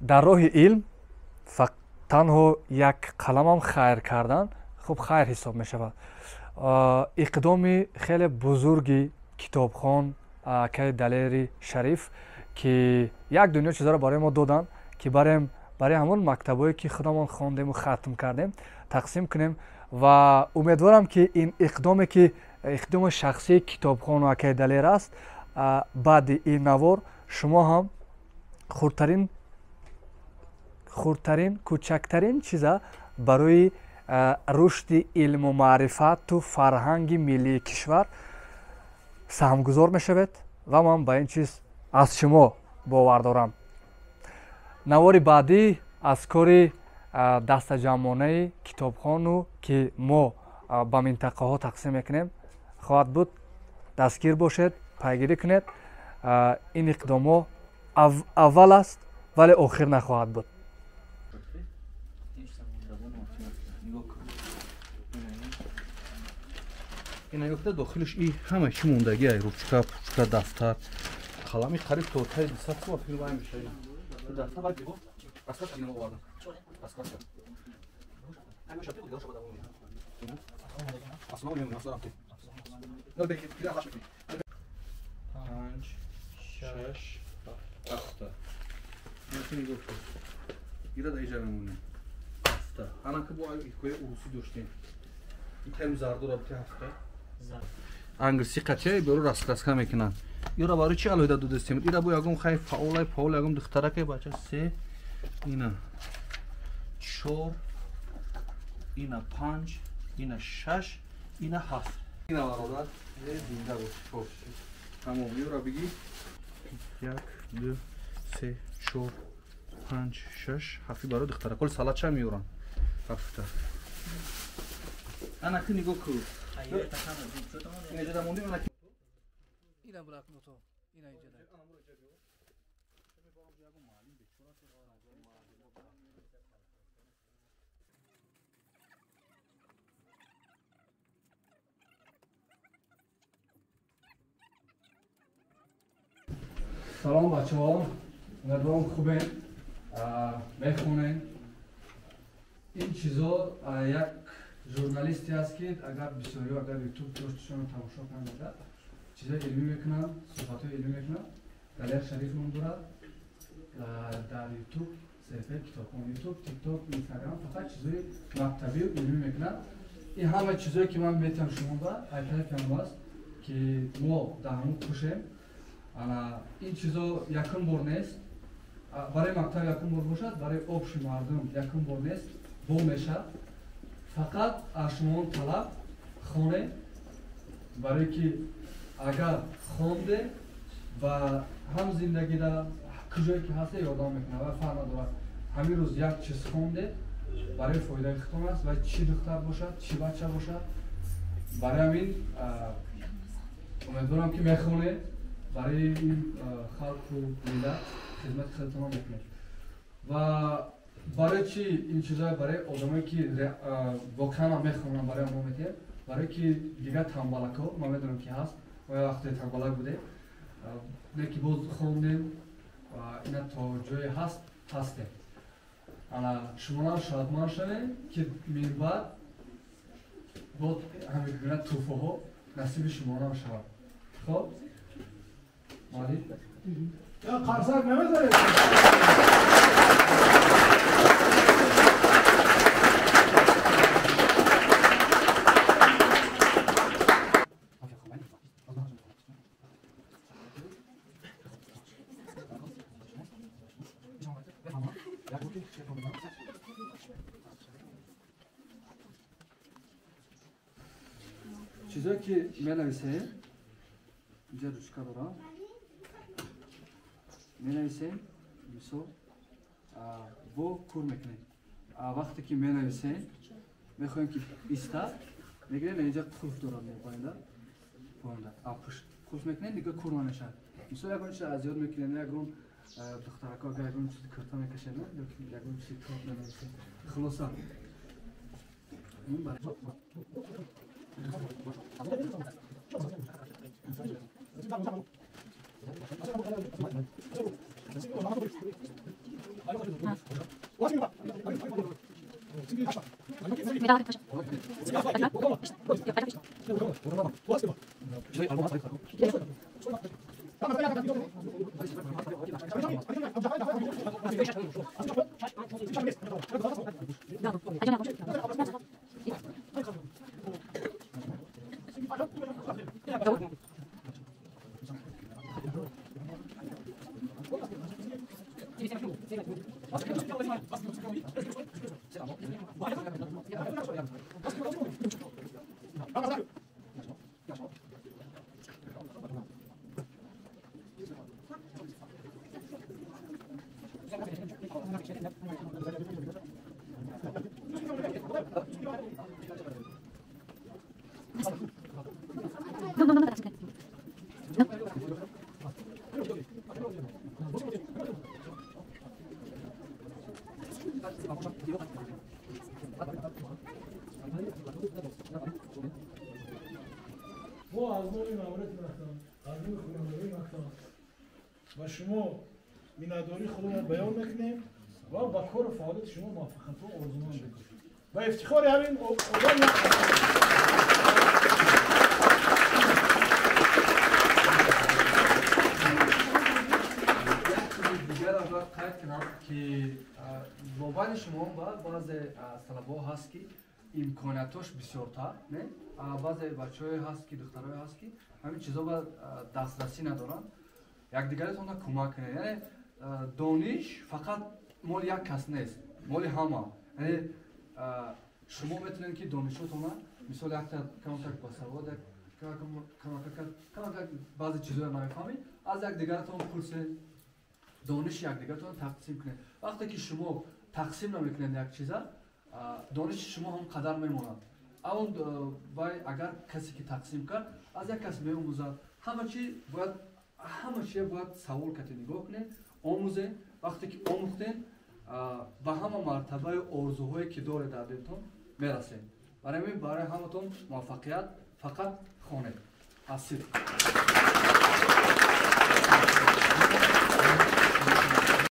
Дар роҳи илм танҳо як қаламам хайр кардан хуб хайр ҳисоб мешавад. Иқдоми хеле бузурги китобхон акаи Далери Шариф, ки як дунё чизаро барои мо доданд, ки барем барои ҳамон мактабҳое, ки худамон хондему хатм кардем, тақсим кунем. Ва умедворам, ки ин иқдоме, ки иқдоми шахсии китобхону акаи Далер аст, баъди ин навор шумо ҳам хурдтарин кӯчактарин чиза барои рушди илму маърифату фарҳанги миллии кишвар саҳмгузор мешавед ва ман ба ин чиз аз шумо бовар дорам. Навори баъдӣ аз кори дастаҷамъонаи китобхону, ки мо ба минтақаҳо тақсим мекунем, хоҳад буд. Дастгир бошед, пайгирӣ кунед. Ин иқдомҳо аввал аст, вале охир нахоҳад буд. Ина ёфта дохилаш и ҳама чӣ мондагӣ ай, ручка, пучка, дафтар, қалами қариб то таи 200 сом филм вай меша. Ина дафтар вай бо расказ ина овардам. Расказ. Асло мемонам, асло рафтем. 5, 6, 7. Ира да иҷа мемонем. 7. Ана ки бо ай ҳикояи урусӣ доштем. Ин терм зардора бути 7. Англиси қача беру раскраска мекунанд. Ира барои чӣ алоҳида додастем? Ира бо ягон хай фаолай фаол ягон духтаракай бача 3, ина 4, ина 5, ина 6, ина 7. Ина бародар, зинда бош. Хоб. Тамом, ира бигӣ. 1, 2, 3, 4, 5, 6, 7 барои духтаракол салатча меёранд. 7. Ана ки нигоҳ кун. Ина монди ана ина блокното ина иҷа. Салом бачаҳо, умедворам хубен, мехонен. Ин чизо як журналисте аст, ки агар бисёриҳо агар ютуб дошташонро тамошо кунанд, чизои илмӣ мекунанд, суҳбатҳои илмӣ мекунанд. Далер Шариф ном дорад. Дар ютуб саҳифаи китобхон, ютуб, тикток, инстаграм фақат чизои мактабию илмӣ мекунад. Ин ҳама чизое, ки ман метавонам шумо ба айтарафи ҳам аст, ки мо дар ҳамон кӯшем. Ин чизо якум бор нест, барои мактаб якум бор бошад, барои обши мардум якум бор нест, бо мешавад. Фақат аз шумоон талаб хонед, барое ки агар хонде ва ҳам зиндагида куҷое ки ҳасте ёрдам мекунад ва фарқ надорад. Ҳамин рӯз як чиз хонде барои фоидаи худтон аст, ва чӣ духтар бошад, чӣ бача бошад. Барои ҳамин умедворам, ки мехонед, барои ин халқу миллат хизмати худтонро мекунед. Ва барои чӣ ин чизҳое барои одамое, ки воқеан ҳам мехонанд, барои онҳо метиҳем? Барое ки дигар тамбалакҳо, ман медонам, ки ҳаст, мо як вақте тамбалак будем, не ки боз хондем ва ина то ҷое ҳаст ҳастем. Ана шумоам шоядманд шавем, ки минбаъд боз ҳамин гуна тӯҳфаҳо насиби шумоам шавад. Хоб, молӣ қарсак намезанед. Чизое, ки менависем, инҷа ручка дорам, менависем, мисол бо кур мекунем. Вақте ки менависем, мехоҳем, ки истад, мегирем, инҷа қулф дорад, поинда поинда пушт қулф мекунем, дига кур намешавад. Мисол ягон чиз аз ёд мекунем, ягон духтарако агар ягон чизи кӯрта мекашем, ягон чизи тор менависем. Хулоса, Мо аз номи маъмурияти мактаб, аз номи хонандагони мактаб ба шумо миннатдории худро баён мекунем ва ба кору фаъолияти шумо муваффақиятҳо орзумандем. Ба ифтихори ҳамин одам дигарам бояд қайд кунам, ки бобани шумо баъзе аз талабаҳо ҳаст, ки имкониятош бисёртар, не? Баъзе бачаҳое ҳаст, ки духтарое ҳаст, ки ҳамин чизо ба дастрасӣ надоранд. Якдигаретонро кӯмак кунед. Яъне дониш фақат моли як кас нест, моли ҳама. Яъне шумо метавонед, ки донишотонро, мисол, якта камакак басавод, камакак баъзе чизоро намефаҳмед, аз якдигаратон пурсед, дониши якдигаратонро тақсим кунед. Вақте ки шумо тақсим намекунед як чиза, дониши шумо ҳам қадар мемонад. Он вай агар касе ки тақсим кард, аз як кас меомӯзад. Ҳама чи бояд, ҳама чия бояд савол кате нигоҳ кунед, омӯзед. Вақте ки омӯхтен, ба ҳама мартабаи орзуҳое ки доред дар дилтон мерасед. Барои ҳамин барои ҳаматон муваффақият, фақат хонед аз сидқ.